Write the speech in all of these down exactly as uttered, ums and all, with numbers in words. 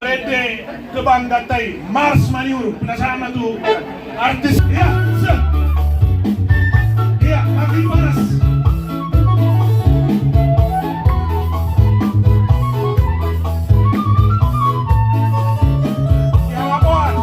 Rete kebanggaan tai, mars maniur, penasaran tu artis. Iya, se. Iya, makin panas. Iya, lawan.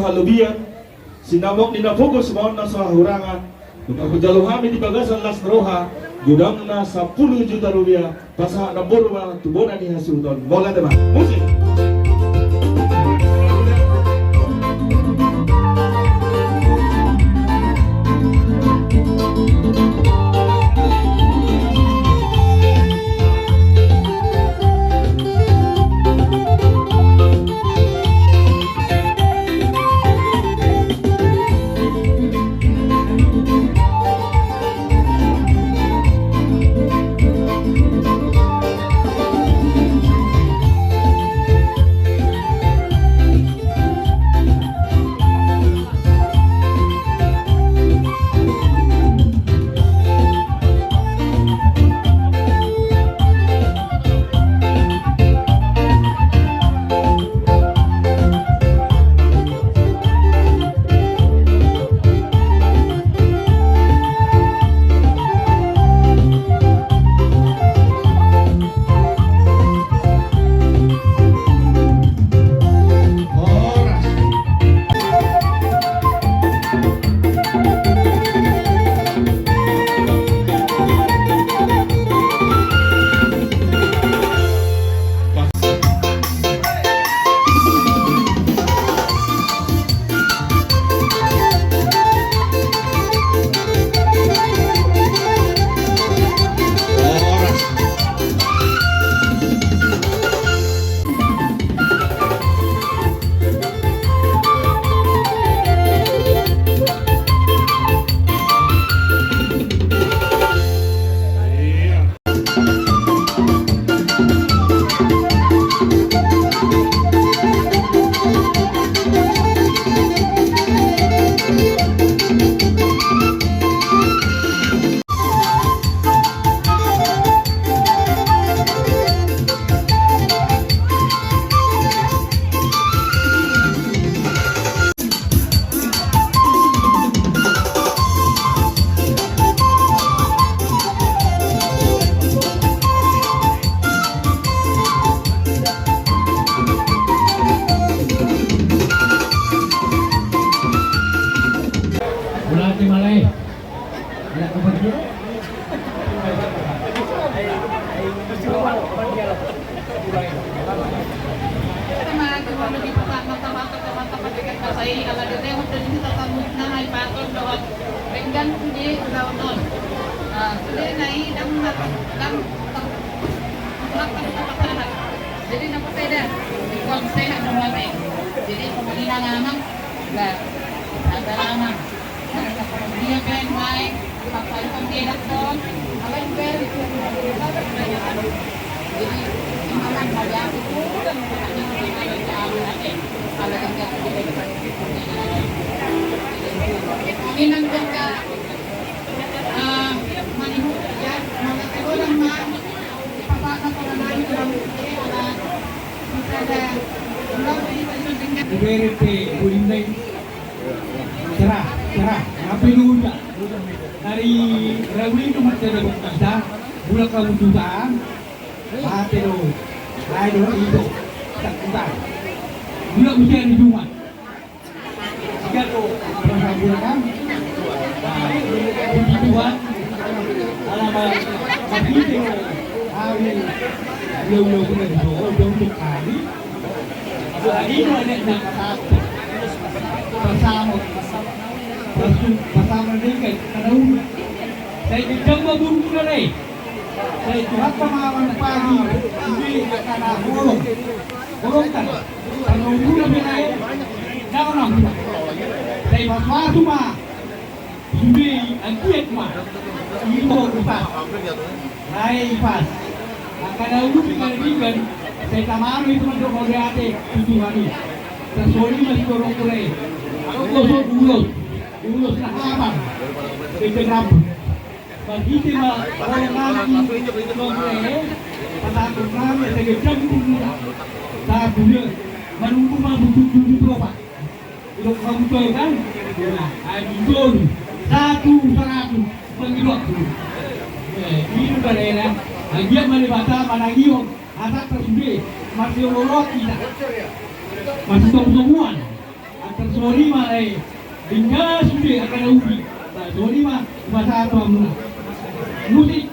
Halobian, sinamot ni na pogos ma on na so hahurangan, nunga hujalo hami di bagasan las ni roha, godangna sampulu juta rubia, pasahat namboru ma tu bona ni hasuhuton. Mauliate ma. Musik. Ima, jumolo di pasahat ma hata-hata, hata-hata, hata-hata, ala di rehot dan di tatanut na hai paton dohot denggan di ulaon on. Ah, sude na i dang, dang, dang, dang, dang, dang, dang, dang. Jadi, na porseda, di kuat sehat dan mati. Jadi, pokokna amang, bah, ada amang. Dia pe, baik. Bere pe bulimna i. Serah, serah. Apa lu udah? Dari Rawi itu masih ada bekas dah. Bulan kamu juga. Mate do. Lae do, i do. Tak utang. Gula usia di rumah. Sikat do. Perasaan gula kan? Nah, puji Tuhan. Alamat. Tapi itu. Amin. Gula, gula, gula, gula. Oh, dong, dong, kali. Jadi, gula, gula, gula. Bersama. Bersama, bersama dengan. Karena udah. Sai gedang ma borungkon i. Sai tu hata ma manang pagi, sude angka na holong. Holong kan. Parnobuna pe lae. Dang na hula. Sai pasupasu ma. Sude anggiat ma. Ito ipas. Lae ipas. Angka na uli pe na denggan. Sai tama ma i tu mandok mauliate tu Tuhan i. Tarsoli ma sitorop ulae. Gosok ulos. Ulos na habang. Gedang rambut. Marhite ma holong nami, pasahaton nami asa gedang borungkon. Sahat tu dia manunggu ma butuh tujuh puluh empat. Idok hamu tolu kan? Nah, adi tolu. Satu, seratus. Mangidok. Eh, i do kan, anggiat ma Debata manangihon hata sude, marsiololoan hita. Marsitomutomuan. Songon i ma, eh, hingga sude angka na uli. Nah, songon i ma, masa tu amuna. Musik.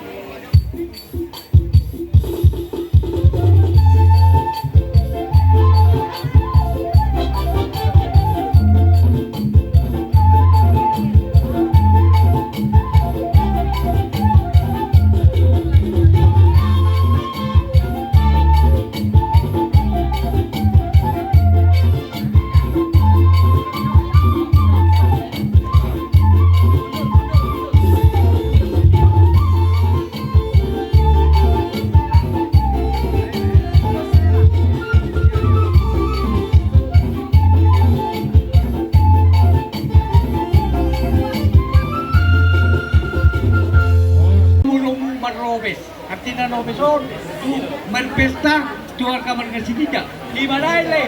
Marrobes, artina robes on tu marpesta tu angka marga Sitinjak. Ima lae, lae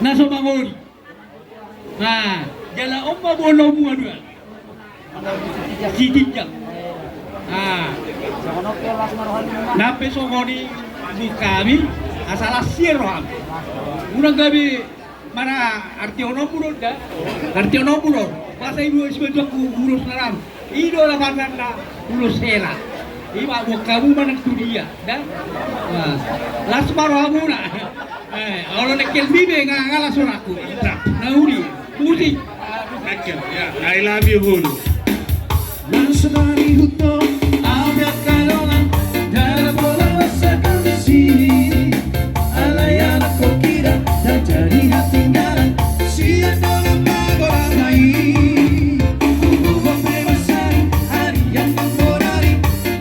na so mangoli. Nah, jala on ma bola mua dua. Sitinjak. Nah. Nang pe songon i buat hami, asa las sian roham. Unang gabe mana arti onom puluh da. Arti onom puluh. Masa ibu sibantuak ku ulos naram. I do lapatanna ulos hela. Ima buat hamu manang tu dia da. Nah. Las ma rohamuna. Eh, olo nengkel bibe nga, nga las rohangku. Na uli. Musik. Nengkel, ya. I love you, Hulu. Langsung dari hutan, ambil kalongan, dalam bola besar kondisi. Alai anak kau kira, tak jadi hatinggalan. Siap dalam magolang hai. Kubuang bebas hari, hari yang temporari.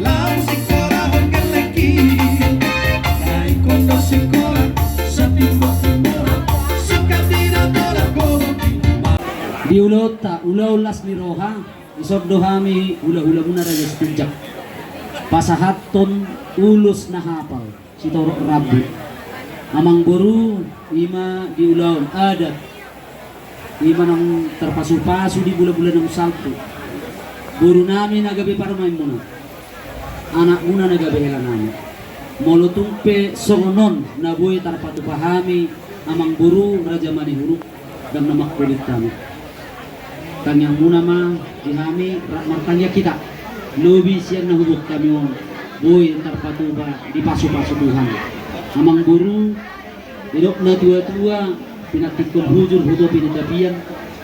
Lalu sekolah berkeleki. Naik kondo sekolah, setimbok tembola. Suka tidak bola, gobo. Di ulaonta, ulaon las ni roha, dison do hami hulahulamuna Raja Sitinjak pasahathon ulos na hapal, sitorop rambu. Amangboru, ima di ulaon adat, ima naung tarpasupasu di bulabula naung salpu. Borunami na gabe parumaenmuna, anakmuna na gabe helanami. Molo tung pe songon on na boi tarpatupa hami, Amangboru Raja Manihuruk, ndang na mangkulit hami. Tangiangmuna ma di hami, rap martangiang hita. Lobi sian na huboan hami on, boi tarpatupa dipasupasu Tuhan. Amangboru, didok natuatua, pinantikhon hujur hutopi ni tapian.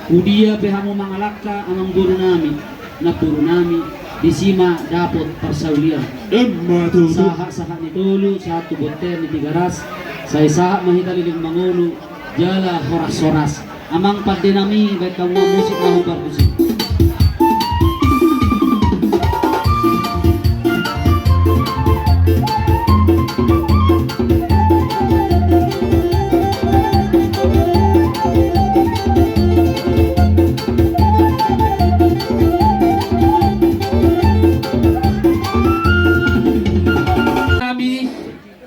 Hudia pe hamu mangalangka, amangborunami, namborunami, disi ma dapot parsaulian. Emma tutu. Sahat-sahat ni tolu, sahat tu bontean ni Tigaras, sai sahat ma hita leleng mangolu, jala horas-horas. Amang pandenami, baen hamu ma musik na hombar tusi. Nami,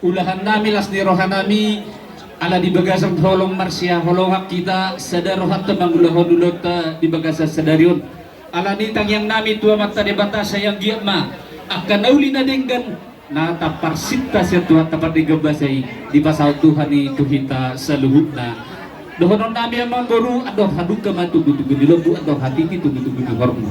ulahan nami, las ni roha nami, ala di bagasan holong marsihaholongan hita, sada rohanta mangulahon ulaonta di bagasan sadari on. Ala ni tangiang nami tu Amanta Debata, sai anggiat ma angka na uli na denggan na taparsinta sian Tuhanta Pardenggan Basa i, dipasaut Tuhan i tu hita saluhutna. Dohonon nami, amangboru, andor halumpang ma tugu-tugu ni lombu, andor hatiti tugu-tugu ni horbo.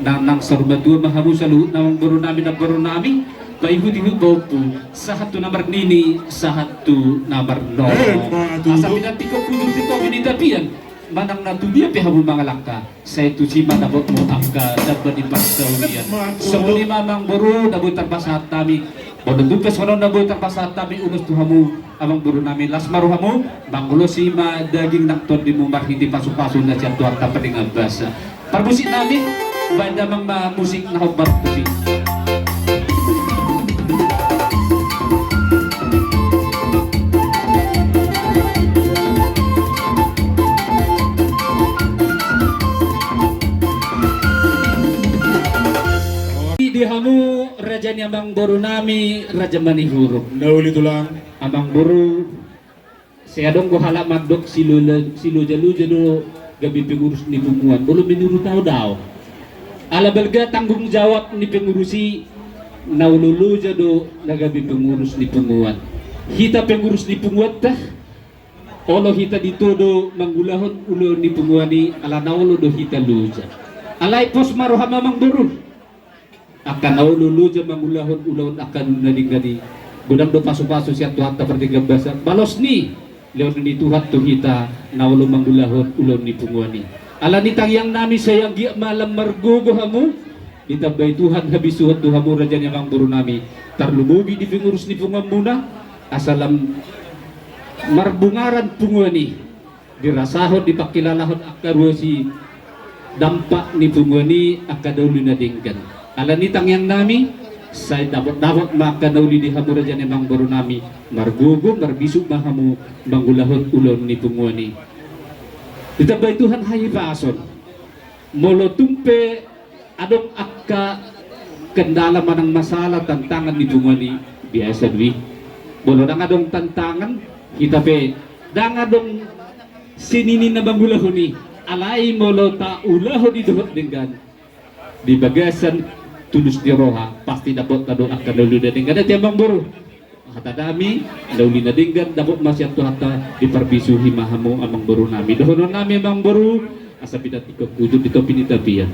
Nang, nang saur matua ma hamu saluhutna, amangboru nami, namboru nami, paihut-ihut ma ompu, sahat tu na marnini, sahat tu na marnono. Emma tutu. Asa pinantikhon hujur hutopi ni tapian, manang na tu dia pe hamu mangalangka, sai tusi ma dapotmu angka damba ni parsaulian. Emma tutu. Songon i ma, amangboru, na boi tarpasahat hami. Molo tung pe songon on na boi tarpasahat hami ulos tu hamu, amangboru nami, las ma rohamu, mangulosi ma daging nang tondimu marhite pasupasu na sian Tuhanta Pardenggan Basa. Parmusik nami, baen damang ma musik na hombar tusi. Di hamu raja ni amangboru nami, Raja Manihuruk. Na uli, tulang. Amangboru, sai adong do halak mandok, siloja-, siloja-loja do gabe pengurus ni punguan. Molo menurut au, daong. Ala balga tanggung jawab ni pengurus i, na olo loja do na gabe pengurus ni punguan. Hita pengurus ni punguanta, Olo hita ditodo mangulahon ulaon ni punguan i ala na olo do hita loja. Alai pos ma roham amangboru. Angka na olo loja mangulahon ulaon angka na denggan i. Godang do pasupasu sian Tuhanta pardenggan basa. Balos ni lehonon ni Tuhan tu hita na olo mangulahon ulaon ni punguan i. Alani tangiang nami sai anggiat ma lam margogo hamu. Ditambai Tuhan habisuhon tu hamu raja ni amangboru nami. Tarlumobi di pengurus ni punguanmuna. Asa lam marbungaran punguan i. Dirasahon dipangkilalahon angka ruas i dampak ni punguan i angka na uli na denggan. Alani tangiang nami sai dapot-dapot ma angka na uli di hamu raja ni amangboru nami. Margogo marbisuk ma hamu mangulahon ulaon ni punguan i. Ditambai Tuhan hahipason. Molo tung pe adong angka kendala manang masalah tantangan di punguan i biasa do i. Molo ndang adong tantangan hita pe ndang adong sinini na mangulahon i. Alai molo taulahon i dohot denggan di bagasan tulus ni roha pasti dapot tado angka na uli na denggan ate amangboru. Hata nami na uli na denggan dapot ma sian Tuhanta diparbisuhi ma hamu amangboru nami dohonon nami amangboru. Asa pinantikhon hujur di topi ni tapian.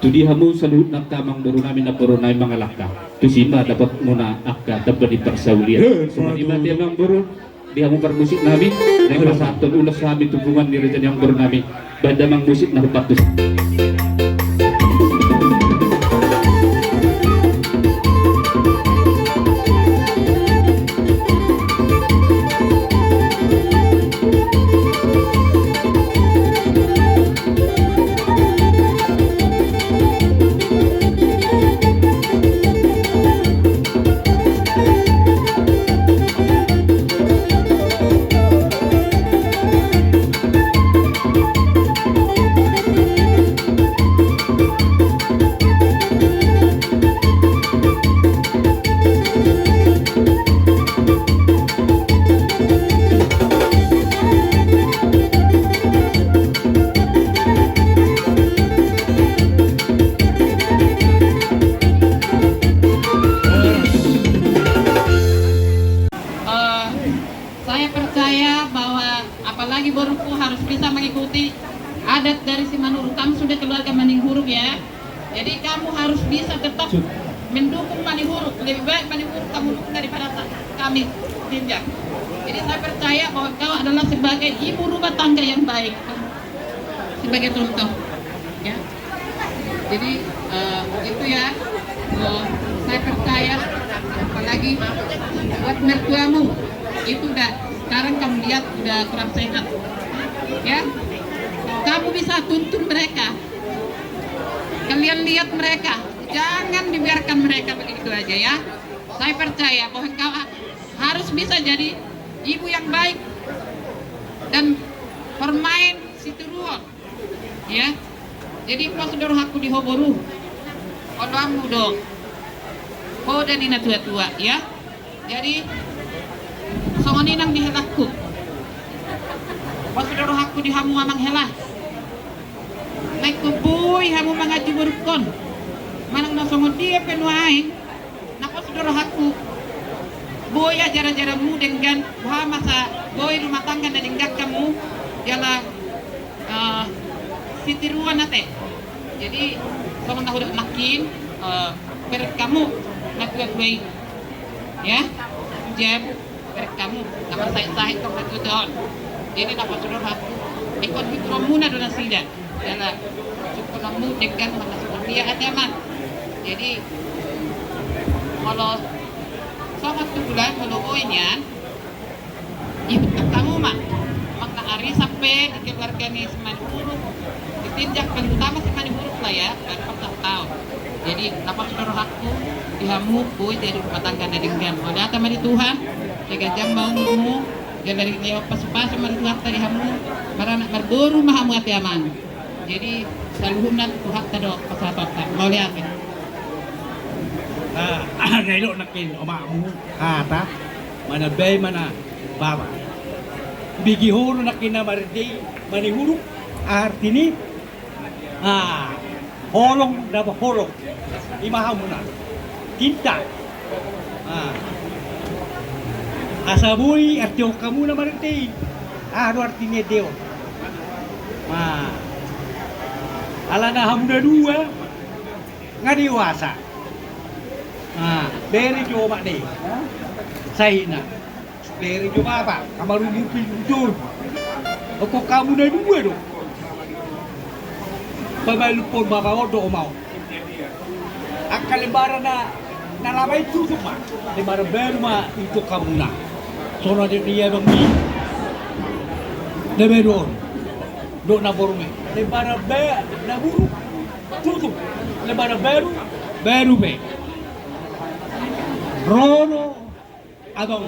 Tu di hamu saluhut angka amangboru nami namboru nami mangalangka tusi ma dapot muna angka tamba ni parsaulian. Songon i ma ate amangboru. Di hamu parmusik nami naeng pasahathon ulos hami tu punguan ni raja ni amangboru nami. Baen damang musik na hupatus. Eh, saya percaya bahwa apalagi boruku harus bisa mengikuti adat dari Simanuruk. Kamu sudah keluarga Manihuruk ya. Jadi kamu harus bisa tetap mendukung Manihuruk. Lebih baik Manihuruk kamu dukung daripada sa-, kami, Ginjang. Jadi saya percaya bahwa kau adalah sebagai ibu rumah tangga yang baik. Sebagai contoh. Ya. Jadi, eh, itu ya, eh, saya percaya, apalagi buat mertuamu, itu udah, sekarang kamu lihat udah kurang sehat. Ya. Kamu bisa tuntun mereka. Kalian lihat mereka, jangan dibiarkan mereka begitu aja ya. Saya percaya bahwa kau ha-, harus bisa jadi ibu yang baik dan permain sitiruon. Ya. Jadi pos do rohangku di ho boru. Oloanmu do. Ho da ni na tua-tua ya. Jadi songon i nang di helangku. Pos do rohangku di hamu amang hela. Naeng boi hamu mangaji borungkon. Manang na songon dia pe nuaeng. Na pos do rohangku. Boi ajar-ajaranmu denggan boha masa boi rumah tangga na denggan hamu jala, eh, sitiruon ate. Jadi songon na hudok nangkin, eh, bereng hamu na tua-tua i. Ya, jam bereng hamu na marsahit-sahit tong na tua-tua on. Jadi na pos do rohangku. Ingkon hituronmuna do nasida. Jala sungkunonmu denggan ma na songon dia ate amang. Jadi molo songon tu bulan molo boi nian, ihuthon hamu ma. Amang na ari sampe di keluarga ni Simanihuruk, di tinjak paling utama Simanihuruk lah ya, baru parsahutaon. Jadi na pos do rohangku di hamu boi jadi rumah tangga na denggan. Mauliate ma di Tuhan, sai ganjang ma umurmu, jala dilehon pasu-pasu ma di Tuhanta di hamu, maranak marboru ma hamu ate amang. Jadi saluhutna Tuhanta do pasahatonta. Mauliate. Nah, na nidok nangkin omakmu hata, manambai ma na baba. Bege ho do nangkin na marende i Manihuruk, artina, ah, holong dapot holong. I ma hamuna. Cinta. Ah. Asa boi artihon hamuna marende i. Aha do arti ni ende on? Alana hamu na dua nga dewasa. Bere jo omak ni sahitna, bere jo bapa, nga marumur pitu jolo. Ingkon hamu na dua do pabaluphon bapa on dohot omak on. Angka lembaran na lama i tutup ma. Lembaran baru ma i tu hamuna. Songon na nidok ni abang i, na baru on dohot na boru i. Lembaran na buruk tutup, lembaran baru baru pe. Ro do abang,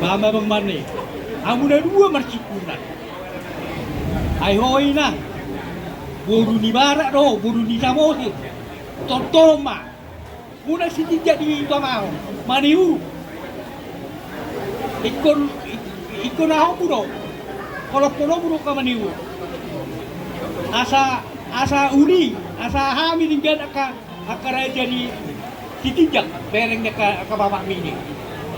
ba ma abang, mane hamu na dua marsingkir. Ai ho inang, boru ni Barat do, boru ni Samosir. Tontohon ma, unang sitinjak diutamaon Maniuruk. Ingkon, ingkon ahokmu do, holonghononmu do angka Maniuruk. Asa, asa uli, asa hami denggan angka angka raja ni Sitinjak, bereng ni angka, angka bapakmi i.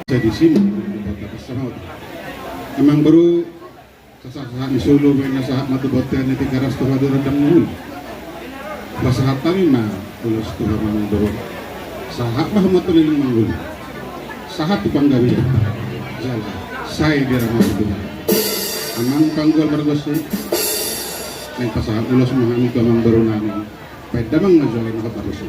Jadi sini, kota Kasamaut. Amang boru, sahat-sahat ni solu, baen na sahat ma tu bontean ni Tigaras tu haduran damanggung. Pasahat hami ma ulos tu hamu amang boru. Sahat ma hamu tu leleng manggulu. Sahat tu panggabean. Jala sai diramoti Tuhan. Amang panggual margosi, naeng pasahat ulos ma hami tu amang boru nami. Baen damang ma jo, ai na hot ma tusi.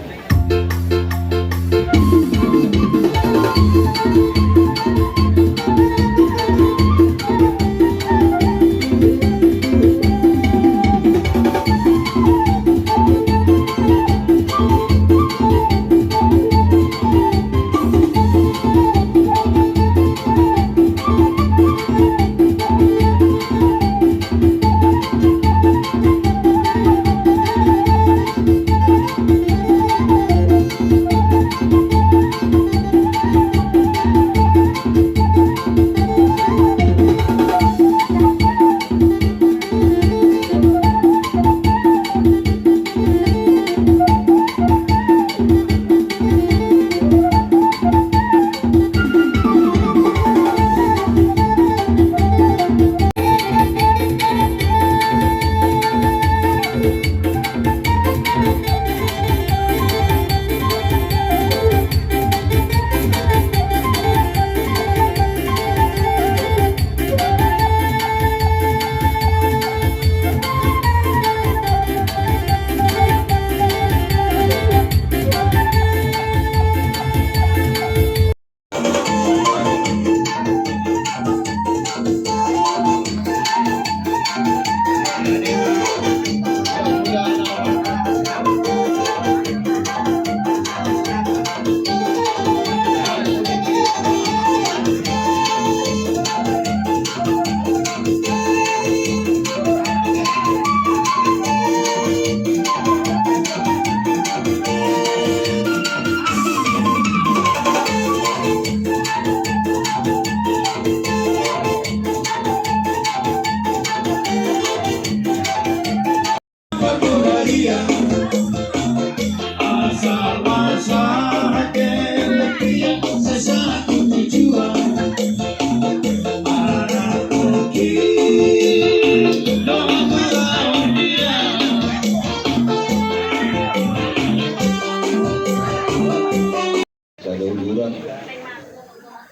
Sada uduran.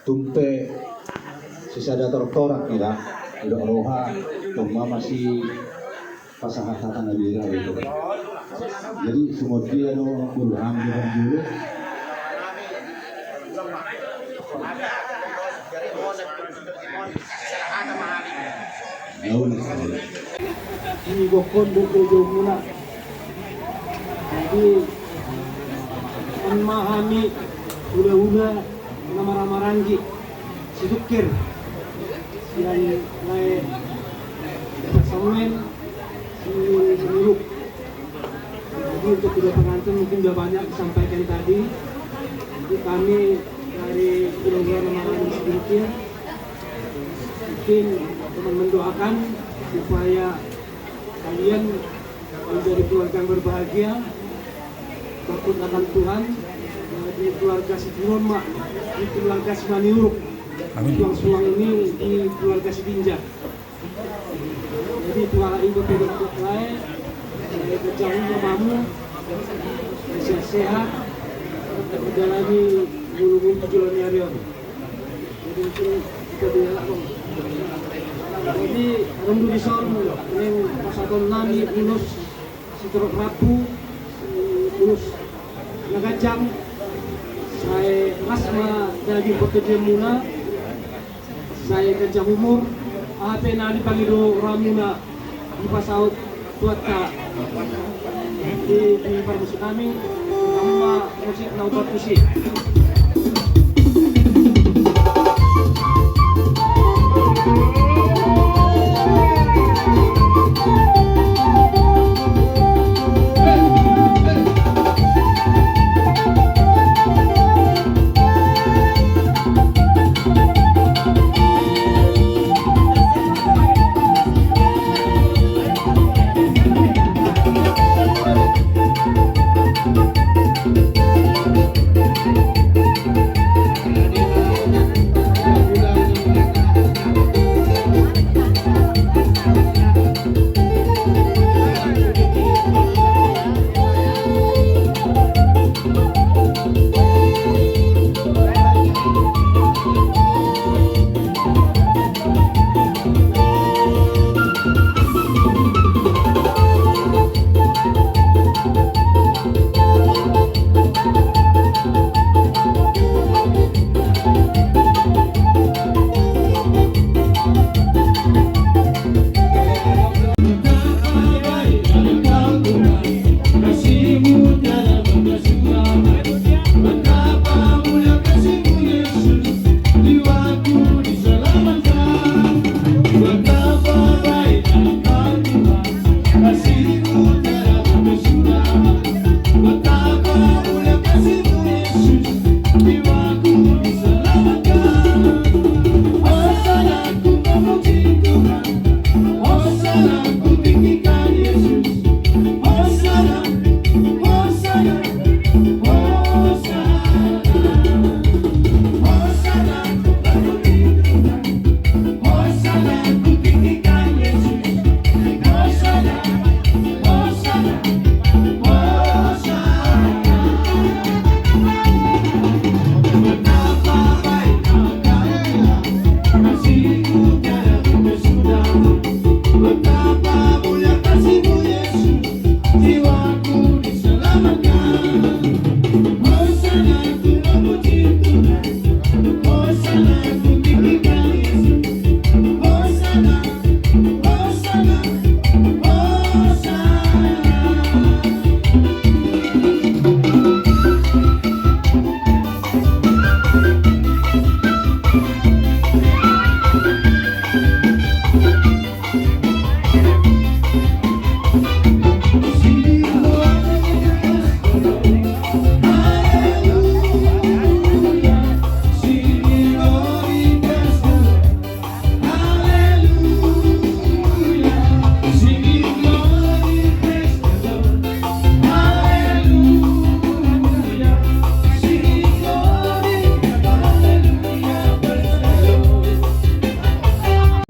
Tung pe sisada tortorak hita, didok roha, tung ma masipasahat hata na bira itu. Jadi songon dia do uduran di jolo. Daun. Di bokon do jomuna. Jadi, on ma hami hulahula na marhahamaranggi, sisungkir sian lae Pasamen, Simanjuruk. Jadi untuk kedua pengantin mungkin sudah banyak disampaikan tadi. Jadi kami dari keluarga Ramadhan Sidinkin mungkin cuma mendoakan supaya kalian menjadi keluarga yang berbahagia, takut akan Tuhan, di keluarga Sitinjak, di keluarga Simanjuruk. Amin. Suang-suang ni di keluarga Sitinjak. Jadi, Tuhan, ibu, pedok lae, eh, kejauhan mamamu, sehat-sehat, menjalani bulu-bulu tujuh ni hari ini. Jadi, mungkin kita dialak, Bang. Jadi, rondu di Sormu, yang pasahaton nami, Yunus, Sitorop Rambu, Yunus na ganjang, sai las ma daging partondianmuna, sai ganjang umur, aha pe na dipangido rohamuna dipasaut Tuhanta di, di parmusik nami, nama musik na upat tusi.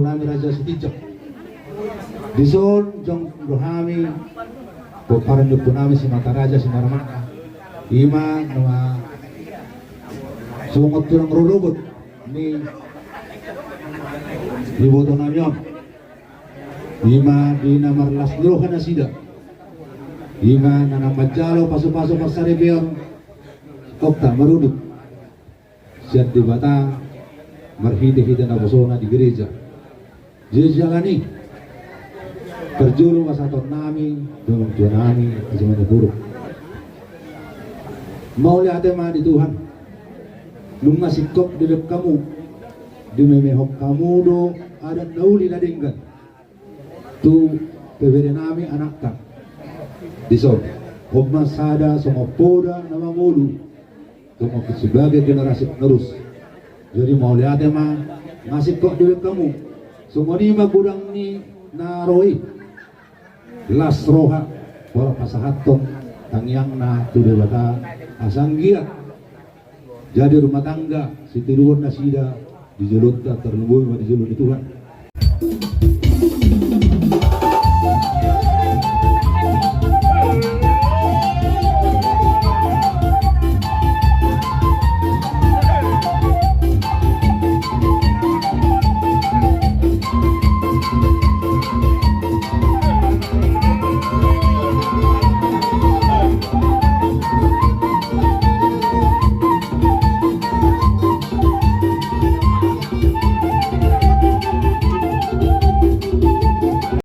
Nami Raja Sitinjak. Dison jongjong do hami, pomparan ni ompu nami Simataraja Simarmata. Ima na songon tulang rorobot ni iboto nami on. Ima di na marlas ni roha nasida. Ima na naeng manjalo pasupasu parsaripeon. Okta marudut sian Debata marhitehite naposona di gereja. Jadi jala ni parjolo pasahaton nami, dongan tua nami, Aji Manoborok. Mauliate ma di Tuhan. Nunga singkop dibereng hamu, dimemehon hamu do adat na uli na denggan tu pebere nami anakta. Dison, on ma sada songon poda na mangolu, songon sebagai generasi penerus. Jadi mauliate ma, nunga singkop dibereng hamu. Songon i ma godang ni na ro i. Las roha, pola pasahathon tangiangna tu Debata asa anggiat jadi rumah tangga sitiruon nasida Di jolonta, tarlumobi ma di jolo ni Tuhan.